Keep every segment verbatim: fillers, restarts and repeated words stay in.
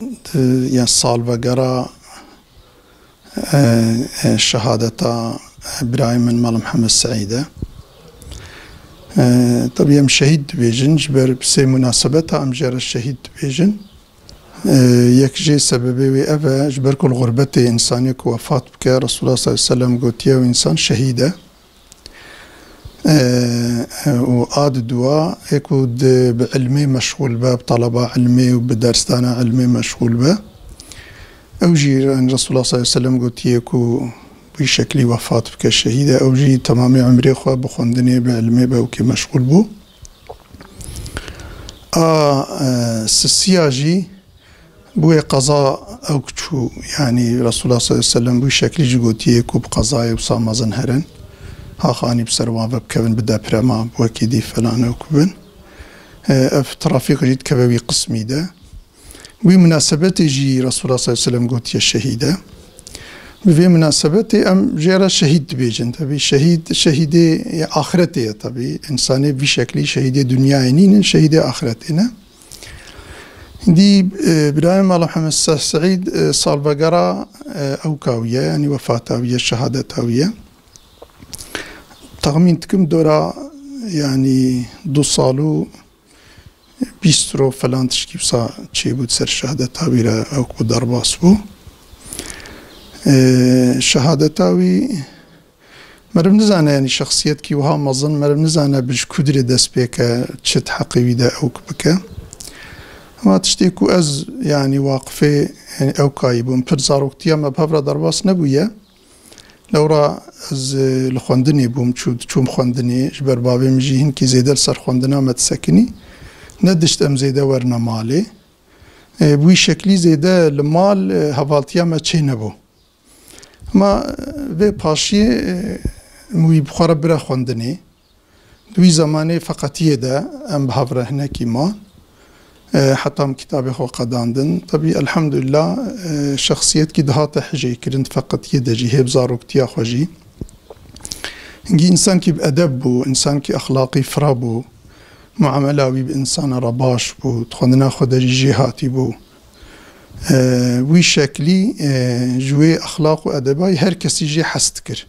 Di, ya salvegera, e, e, şehadeta, e, birayê min Mala Mihemed Seîd e. E, tabî em şehîd dibêjin, ji ber sê munasebeta em jê re şehîd dibêjin. E, yek jê sebebê wê ev e, ji ber ku li xurbetê însanê ku wefat bike, Resulullah sallallahu aleyhi ve sellem gotiye, ew însan şehîd e. E, e, û a diduwa, ê ku di, bi ilmê meşxûl be, bi taleba ilmê û bi dersdana ilmê meşxûl be. Ew jî, yani, Resulullah sallallahu aleyhi ve sellem gotiye ku bi şeklî wefat bike, şehîd e. Ew jî temamê umrê xwe bi xwendinê, bi ilmê, bi ewkê meşxûl bû. A, e, sisiya jî bûye qeza ewk çû. Yani, Resulullah sallallahu aleyhi ve sellem bi şeklî jî gotiye ku bi qezayê wisa mezin herin. Haxanî bi ser wan ve bikevin, bi deprema, bi wekî dî falan ewk bin. E, ev trafîk jî dikeve wî qismî de. Wî munasebetê jî Resulullah sallallahu aleyhi ve sellem gotiye şehîd e. Bi vê munasebetê em jê re şehîd dibêjin. Tabî şehîd, şehîdê axretê ye tabî. Însanê vî şeklî şehîdê dinyayê nînin, şehîdê axretê ne. Dî, e, birayê Mala Mihemed Se-, Seîd, e, salvegera, e, ewka wî ye, yanî wefata wî ye, şehadeta wî ye. Texmîn dikim dora, yanî du sal û bîst roj falan tişkî wisa çêbû ser şehadeta wî re, ew ku derbas bû. Ee, şehadeta wî meriv nizane, yanî şexsiyet kî wiha mezin, meriv nizane bi ji ku dirê dest pê ke, çi di heqê wî de ewk bike. Ama tiştê ku ez, yanî waqifê, yanî ewkayî bûm, pir zaroktiya me bi hev re derbas nebûye. Lewra ez, e, li xwendinê bûm, çû-, diçûm xwendinê, ji ber bavê min jî hinkî zêde li ser xwendina me disekinî. Nedişt em zêde werine malê. E, bi wî şeklî zêde li mal, e, hevaltiya me çê nebû. Ama, e, vê paşiyê, e, min wî bi xwe re bire xwendinê. Di wî zemanê feqetiyê de em bi hev re hinekî man. E, heta em kitabê xwe qedandin. Tebî, elhamdulillah, e, şexsiyetkî dihate hijêkirin, di feqetiyê de jî hê bi zaroktiya xwe jî. Hingî însankî bi edeb bû, însankî exlaqî fira bû, muamela wî bi însana re baş bû, di xwendina xwe de jî jêhatî bû. E, wî şeklî, e, ji wê exlaq û edeba wî her kesî jê hez dikir.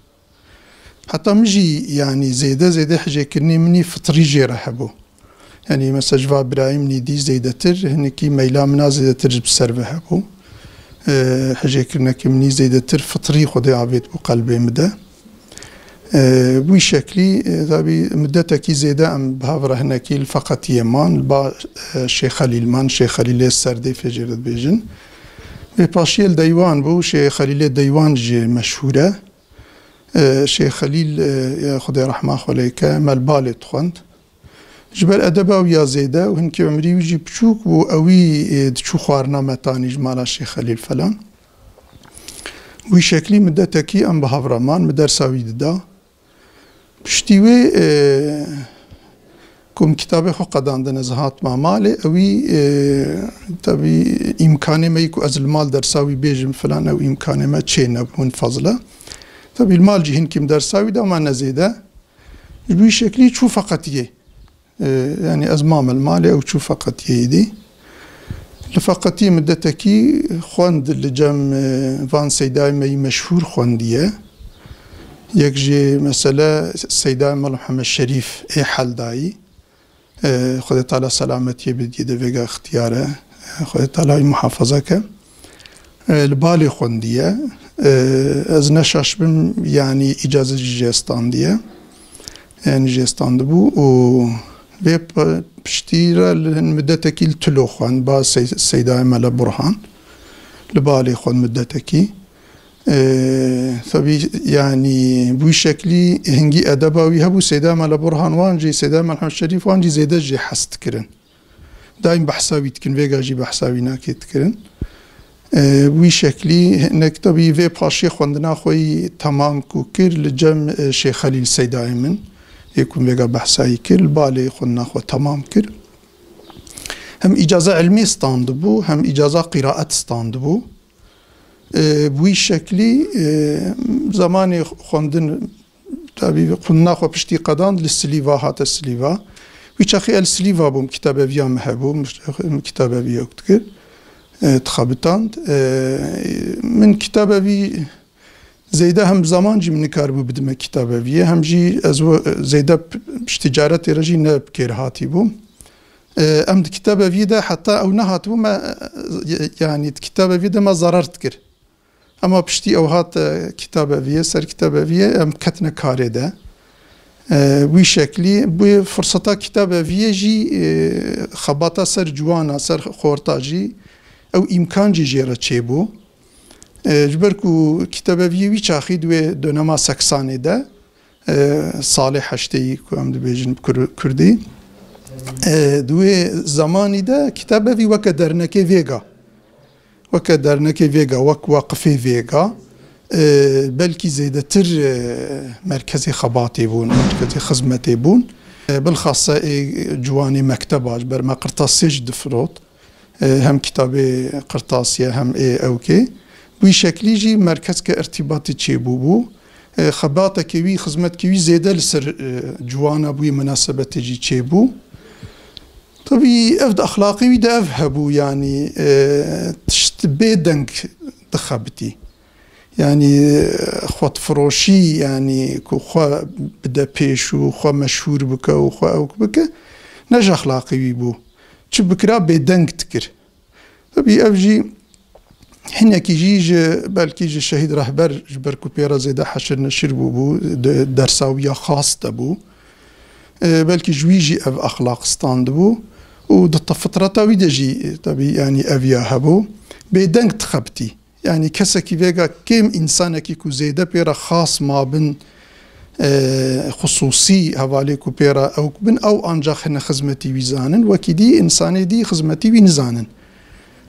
Heta min jî, yanî, zêde zêde hijêkirinê min î fitrî jê re hebû. Yanî, mesela, ji va birayê min î dî zêdetir, hinekî meyla min a zêdetir ji bi ser ve hebû. E, hijêkirinekî min î zêdetir fitrî Xwedê avêt bû qelbê min de. E, bi wî şeklî, e, tabî, midetekî zêde em bi hev re hinekî li feqetiyê man, li ba, e, Şêx Xelîl man, Şêx Xelîlê Serdê fêjê re dibêjin. Vê paşiyê li Deywan bû, Şêx Xelîlê Deywan jî meşhûr e. E, Şêx Xelîl, e, ya Xwedê rehma xwe lê ke, me li balê dixwend. Ji ber edeba wî ya zêde û hinkî umrî wî jî biçûk bû, ewî, e, diçû xwarina metanî ji mala Şêx Xelîl falan. Wî şeklî midetekî em bi hev re man, min dersa wî dida. Piştî wê, e, ku min kitabê xwe qedandin, ez hatma malê, ewî, e, tebî îmkanê me yî ku ez li mal dersa wî bêjim filan, ew îmkanê me çê nebûn fazla. Tebî li mal jî hinkî min dersa wî da, ma ne zêde. Ji bo wî şeklî çû feqetiyê. E, yanî ez mame li malê, ew çû feqetiyê êdî. Li feqetiyê midetekî xwend li cem, e, van seydayê me yî meşhûr xwendiye. Yek jê mesele Seydayê Mela Mihemed Şerîf ê Heldayî. E, Xwedê Teala selametiyê bidî de vêga ixtiyar e. E, Xwedê Teala wî muhafaza ke. E, li balê xwendiye. E, ez ne şaş bim, yanî îcaze jî jê standiye. Yanî jê standibû û vê p-, piştî re li hin midetekî li Tilo xwend, ba Sey-, Seydayê Mele Burhan. Li balê xwend midetekî. E, tebî, yanî, bi wî şeklî hingî edeba wî hebû, Seyda Mele Burhan wan jî, Seyda Mele Mihemed Şerîf wan jî zêde jê hez dikirin. Daîm behsa wî dikin, vêga jî behsa wî nake dikirin. E, bi wî şeklî, hinek tebî vê paşê xwendina xwe yî temam ku kir, li cem, e, Şêx Xelîl Seydayê min, yê ku vêga behsa yî kir, li balê xwendina xwe temam kir. Hem îcaza ilmê standibû, hem îcaza qîraet standibû. E, bi wî şeklî, e, zemanê xwendin, tabî xwendina xwe piştî qedand li Silîva, hate Silîva. Wî çaxê ez li Silîva bûm, kitabeviya min hebû, min kitabeviya dikir. e, dixebitand. E, min kitabevî zêde hem zaman jî min nikaribû bidime kitabeviyê, hem jî ez we-, zêde p-, piştî caretê re jî ne bi kêr hatî bû. E, em di kitabeviyê de heta ew nehatibû me, e, yanî di kitabeviyê de me zarar dikir. Ema piştî ew hat, e, kitabeviyê, ser kitabeviyê em ketine karê de. E, wî şeklî, bi firseta kitabeviyê jî, e, xebata ser ciwana, ser xorta jî ew îmkan jî jê re çêbû. E, ji ber ku kitabeviyê wî çaxî di wê dönema seksanê de, e, salê heşteyî ku em dibêjin bi kur-, kurdî, e, di wê zemanî de kitabevî weke dernekê Vêga, weke dernekê Vêga, wek weqifê Vêga, e, belkî zêdetir, e, merkezê xebatê bûn, merkezê xizmetê bûn. E, bilxasa ê ciwanê mekteba, ji ber me qirtasê jî difirot. E, hem kitabê qirtasiye hem ê ewkê. Wî şeklî jî merkezke irtîbatê çêbûbû. E, xebatekê wî, xizmetkê wî zêde li ser, e, ciwana bûyî minasebetê jî çêbû. Tabî ev di exlaqê wî de ev hebû, yanî, e, tişt bê deng dixebitî. Yanî, e, xwedfiroşî, yanî ku xwe bide pêş û xwe meşhûr bike û xwe ewk bike, ne ji exlaqê wî bû. Çi bikira bêdeng dikir. Tabî ev jî hinekî jî ji, belkî ji Şehîd Rehber, ji ber ku pê re zêde heşir neşir bûbû, di dersa wî ya xas de bû. E, belkî ji wî jî ev exlaq standibû û di te-, fitreta wî de jî, e, tabî, yanî ev ya hebû. Bêdeng dixebitî. Yanî kesekî Vêga kêm, însanekî ku zêde pê re xas mabin, e, xusûsî hevalê ku pê re ewk bin, ew ancaq hene xizmetî wî zanin, wekî dî, însanê dî xizmetî wî nizanin.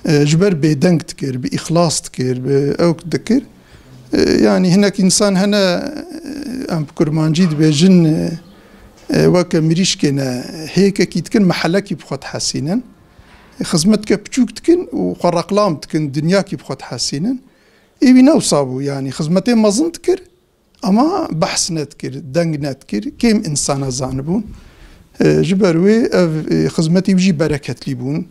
E, ji ber bêdeng dikir, bi îxlas dikir, bi ewk dikir. E, yanî hinek însan hene, e, em bi kurmancî dibêjin, e, e, weke mirîşkê ne, hêkekî dikin, mehelekî bi xwe dihesînin. Xizmetke piçûk dikin û xwe reqlam dikin, dinyakî bi xwe dihesînin. Ê wî ne wisa bû, yanî xizmetê mezin dikir, ama behs nedikir, deng nedikir, kêm însana zanibûn. E, ji ber wê ev, e, xizmetî wî jî bereketlî bûn.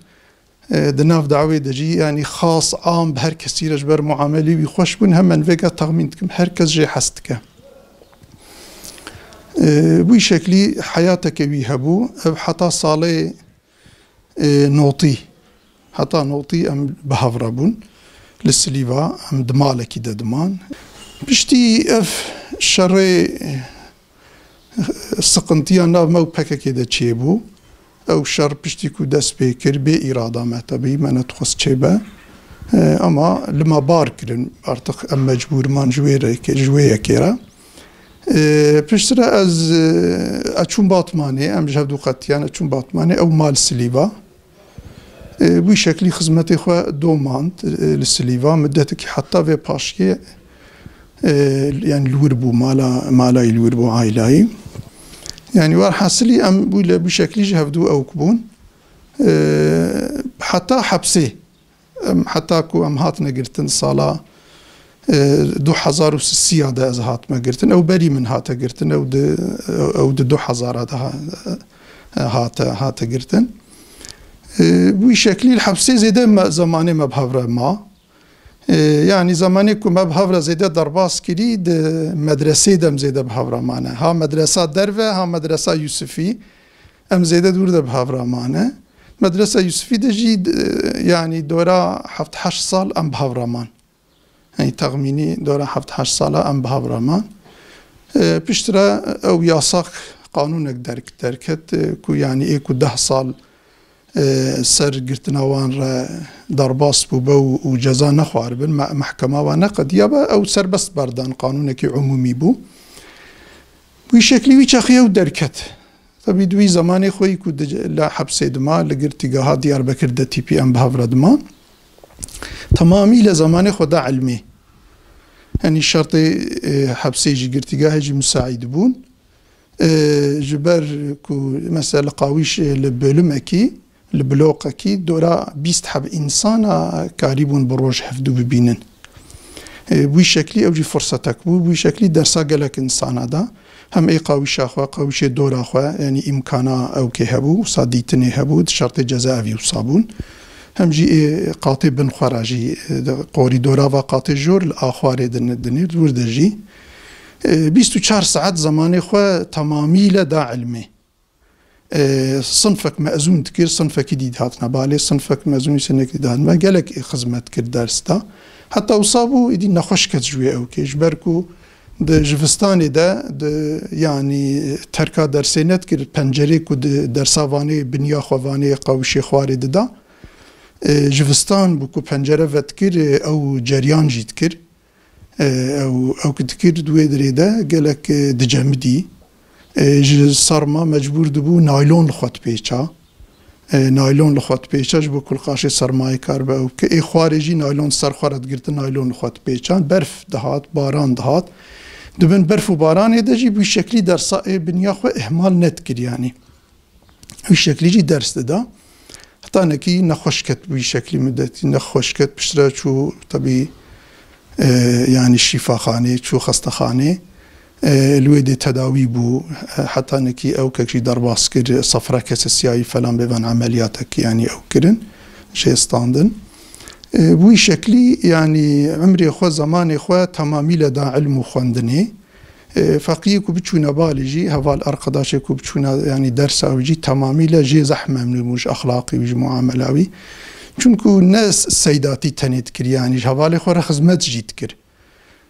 E, di nav dawê de jî, yanî xas, am, bi her kesî re ji ber muamelî wî xweş bûn, hemen vêga texmîn dikim, her kes jê hez dike. E, wî şeklî heyateke wî hebû. Ev heta salê, e, notî, heta notî em bi hev re bûn. Li Silîva em di malekî de diman. Piştî ev şerê, e, siqintiya nav me û P K K de çêbû. Ew şer piştî ku dest pê kir, bê îrada me tebî, me nedixwest çêbe. E, ama li me bar kirin, artık em mecbûr man ji wê rêkê, ji wê yekê re. E, piştre ez, e, ez çûm Batmanê, em ji hevdû qetiyan, ez çûm Batmanê, ew mal Silîva. E, wî şeklî xizmetê xwe domand, e, li Silîva, midetekî heta vê paşkê, e, yanî li wir bû, mala, malayî li wir bû, ailayî. Yanî werhasilî em bû le bi şeklî ji hevdû ewk bûn. E, heta hepsê. Em, heta ku em hatine girtin sala, e, du hezar û sisiya de ez hatime girtin. Ew berî min hate girtin. Ew di, ew di du hezara de ha-, e, hate, hate girtin. E, wî şeklî li hepsê zêde me, zemanê me bi hev re ma. E, yanî zemanê ku me bi hev re zêde derbas kirî, di medresê de em zêde bi hev re mane. Ha medresa derve, ha medresa Yusifî. Em zêde dûr de bi hev re mane. Medresa Yusifî de jî, e, yanî dora heft heşt sal em bi hev re man. Yanî texmînî dora heft heşt sala em bi hev re man. E, piştre ew yasak qanûnek derk-, derket, e, ku yanî ê ku deh sal, e, ser girtina wan re derbas bûbe û, û ceza nexwaribin, me-, mehkema wan neqediyabe, ew serbest berdan, qanûnekî umûmî bû. Wî şeklî wî çaxî ew derket. Tabî di wî zemanê xwe yî ku di, li hepsê dima, li girtîgeha Diyarbekir de tîpî em bi hev re diman. Temamî li zemanê xwe da ilmê. Yanî şertê, e, hepsê jî, girtîgehê jî misaîd bûn. E, ji ber ku mesela li Qawîş, e, li bölümekî, li bloqekî dora bîst heb însana karîbûn bi roj hevdû bibînin. E, bi wî şeklî ew jî firsetek bû, bi wî şeklî dersa gelek însana da. Hem ê qawîşa xwe, qawîşê dora xwe, yanî îmkana ewkê hebû, wisa dîtinê hebû, di şertê cezaevî wisa bûn. Hem jî ê qatê bin xwe re jî, e, di qorîdora va qatê jor li axwarê din-, dinê, li wir de jî, e, bîst û çar saet zemanê xwe temamîle da ilmê. E, sinfek mezûn dikir, sinfekî dî dihatina balê, sinfek mezûnî, sinekî dihatina. Gelek xizmet kir ders da. Heta wisa bû, îdî nexweş ket ji wê ewkê. Ji ber ku di jivistanê de, di, yanî terka dersê nedikir, pencerê ku di dersa vanê, binya xwe vanê, qawişê xwarê dida. E, jivistan bû ku pencere vedikir, e, ew ceryan jî dikir. E, ew, ew ku dikir di wê dirê de gelek, e, dicemidî. E, ji serma mecbûr dibû naylon li xwe dipêça. E, naylon li xwe dipêça ji bo ku li qaşê sermayê kar be ew bike. Ê xwarê jî naylon ser xwe re digirtin, naylon li xwe dipêçan. Berf dihat, baran dihat. Di bin berf û baranê de jî bi wî şeklî dersa ê binya xwe ihmal nedikir yanî. Wî şeklî jî ders dida. Heta nekî nexweş ket, wî şeklî mudetî nexweş ket. Piştre çû tebî, e, yanî şîfaxanê, çû xestexanê. E, li wê dê tedawî bû. E, heta nekî ew kek jî derbas kir, sefre kesesiyayî falan bêvan emeliyatek yanî ew kirin, jê standin. E, bi wî şeklî yanî emrê xwe, zemanê xwe temamîle da ilm û xwendinê. E, feqiyê ku biçûne balê jî, heval arkadaşê ku biçûne, yanî dersa wî jî temamîle jê zehf memnûn bû ji exlaqî wî, ji muamela wî. Çunku ne s-, seydatî tenê dikir, yanî ji hevalê xwe re xizmet jî dikir.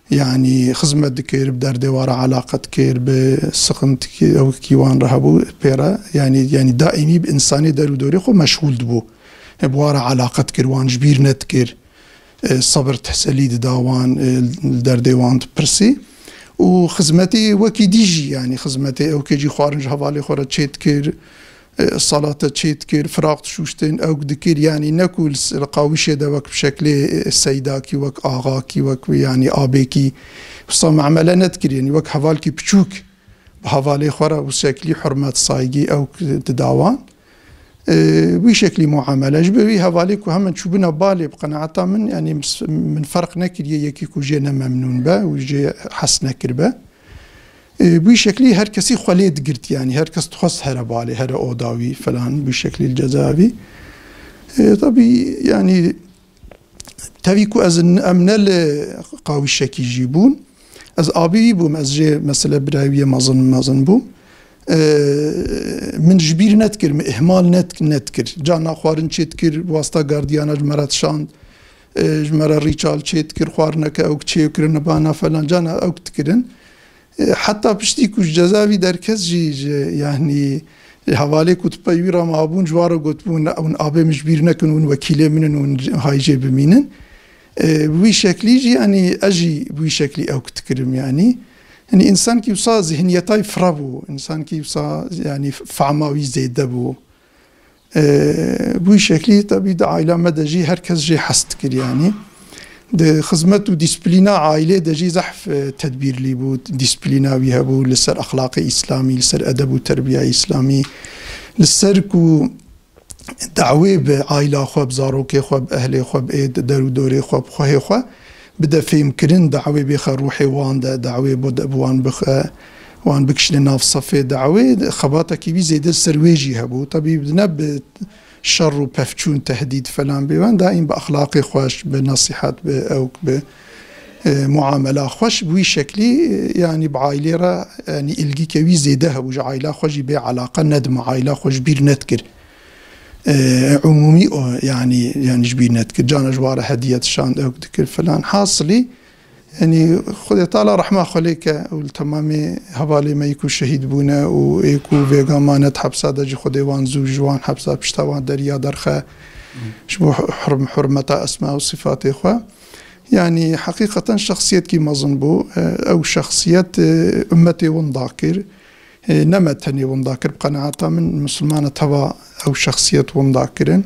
Yanî xizmet dikir, bi derdê wan re eleqe dikir, bi siqintikî ewkî wan re hebû pê re, yanî, yanî daîmî bi însanê der û dorê xwe meşxûl dibû. E, bi wan re eleqe dikir, wan ji bîr nedikir. E, sebir teselî dida wan, e, li derdê wan dipirsî. Û xizmetê wekî dî jî, yanî xizmetê ewkê jî xwarin ji hevalê xwe re çê dikir, e, salate çê dikir, firaq dişûştin, ewk dikir, yanî ne ku li s-, li qawişê de wek bi şeklê, e, seydakî, wek axakî, wek, yanî abêkî, wisa muamele nedikir, yanî wek hevalkî piçûk bi hevalê xwe re wî şeklî hurmet, saygî ewk dida wan. E, wî şeklî muamele. Ji bo wî hevalê ku hemin çûbûna balê bi qenaeta min, yanî min, min ferq nekiriye yekî ku jê ne memnûn be û jê hez nekiribe. E, bi wî şeklî her kesî xwe lê digirt, yanî her kes dixwest here balê, here oda wî falan, bi wî şeklî li ceza wî. E, tabî, yanî tevî ku ez n-, em ne li qawîşekî jî bûn, ez abî wî bûm, ez jê mesele birayê wî yê mezin, mezin bûm. E, min ji bîr nedikir, min ihmal net-, nedikir. Carna xwarin çê dikir, wasta gardiyana ji me re dişand, e, ji me re rîçal çê dikir, xwarineke ewk çê kirin, bana falan, carna ewk dikirin. E, heta piştî ku ji ceza wî derket jî, ji, yanî, ji hevalê ku di pey wî re mabûn, ji wan re gotibûn, hûn abê min ji bîr nekin, hûn wekîlê min in, hûn hay jê bimînin. E, bi wî şeklî jî, yanî, ez jî bi wî şeklî ewk dikirim, yanî. Yanî, însankî wisa zihniyetay fira bû, însankî wisa, yanî, fehma wî zêde bû. E, bi wî şeklî, tebî di aîla me de jî her kes jê hez dikir, yanî. Di xizmet û dîsplîna aîlê de jî zehf, e, tedbîrlî bû, dîsplîna wî hebû li ser exlaqê îslamî, li ser edeb û terbiya îslamî, li ser ku dawê bi aîla xwe, bi zarokê xwe, bi ehlê xwe, bi ê der û dorê xwe, bi xwehê xwe bide fêmkirin, dawê bêxe ruhê wan de, dawê bo de, bi wan bixe, wan bikişine nav sefê dawê, xebatekî wî zêde li ser wê jî hebû. Tebî ne bi şer û pevçûn, tehdîd falan bê wan, daîm bi exlaqê xweş, bi nesîhet, bi ewk, bi, e, muamela xweş, bi wî şeklî, e, yanî bi aîlê re, yanî îlgîke wî zêde hebû, ji aîla xwe jî bê eleqe nedime, aîla xwe ji bîr nedikir. E, umûmî o, yanî, yanî ji bîr nedikir. Cana ji wan re hediye dişand, ewk dikir falan. Hasilî, Yanî Xwedê Teala rehma xwe lê ke û li temamê hevalê me yê ku şehîd bûne û ê ku vêga mane di hepsa de jî Xwedê wan zû ji wan hepsa pişta wan deriya derxe ji bo hurm-, hurmeta esma û sifatê xwe. Yanî heqîqeten şexsiyetkî mezin bû. Ew şexsiyet, e, ummetê winda kir. E, ne me tenê winda kir, bi qenaeta min misilmana teva ew şexsiyet winda kirin.